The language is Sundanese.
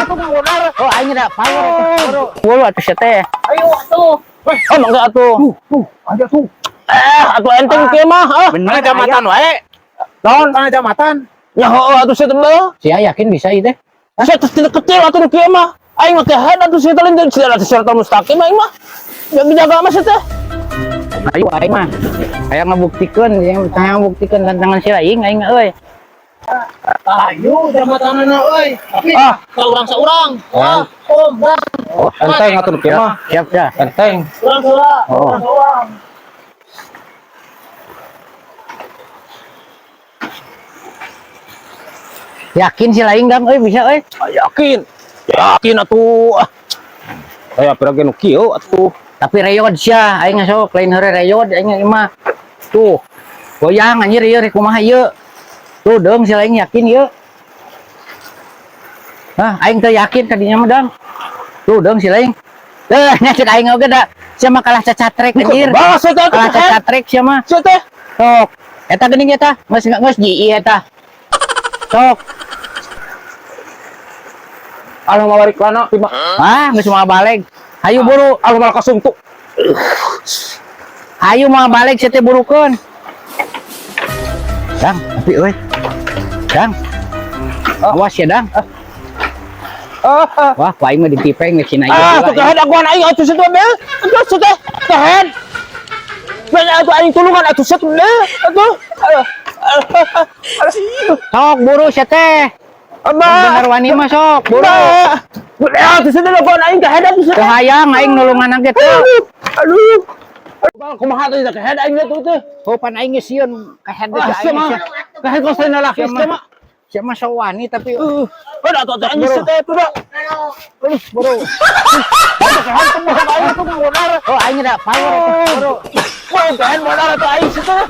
atuh modar. Oh, aing da power eta. Buru. Buru atuh sia teh. Ayo atuh. Oh, mangga atuh. Tuh, tuh, ada tuh. Eh, atuh enteng kieu mah. Ah, Bener. Mana jamatan wae. Naon? Mana jamatan? Ya heueuh atuh sia teh beuh. Sia yakin bisa ieu teh? Sia teh tina kecil atuh nu kieu mah. Aing mah kehead atuh sia teh lain sia atuh siratal mustaqim aing mah. Jaga-jaga mah sia teh. Ayo aing mah. Hayang ngabuktikeun, hayang ngabuktikeun tantangan si laing aing euy. Ayo jamatanana euy. Tapi Ah. saurang saurang. Ah, om, bang. Oh, Enteng atuh nu kieu mah. Siap dah. Enteng. Urang saurang. Oh. Urang saurang. Yakin si laing dang euy bisa euy. Ah, yakin. Yakin atuh. Ah. Aya pira ge nu kieu atuh. Tapi reyod sia, aing sok lain heure reyod aing mah. Tuh. Goyang anjir ieu rek kumaha ieu. Tuh deung si laing yakin ieu. Hah, aing teu yakin kadinya mah dang. Tuh deung si laing. Teuh, nya cek aing oge da. Sia mah kalah cacatrek anjir. Bah, sia teh atuh Kalah kehead. cacatrek sia mah. Sia teh. Sok. Eta geuning eta, geus geus GI eta. Sok. Alah mawarik lana lima. Ah, geus moal balik. Hayu buru, Alah malah kasuntuk. Hayu moal balik sia teh burukeun. Dang, tapi euy. Dang. Awas ya, Dang. Ah, ah. Wah, ku aing mah ditipeng geus cina ieu. Ah, tuh kehead aguan aing atuh sia teh beuh. Atuh sia teh kehead. Banyak atuh aing tulungan atuh sia teh beuh. Atuh. Aduh. Sok buru sia teh. Abah. Bener wani mah sok, buru. Bah. Ya, atuh sia teh aguan aing kehead atuh sia Teu teh. hayang aing nulungan ge teu. Aduh. Aduh. Aduh, kumaha teh kehead aing tuh teh. Oh, pan aing geus sieun kehead Ah, geus sia aing. mah. Kehead kos lain lalaki sia mah. Sia mah sok wani tapi Oh, atuh atuh aing sia teh tuh dah. Aduh, buru. Kehead tuh aing tuh modar. Oh, aing da power eta. Buru. Wah, kehead modar atuh aing sia teh.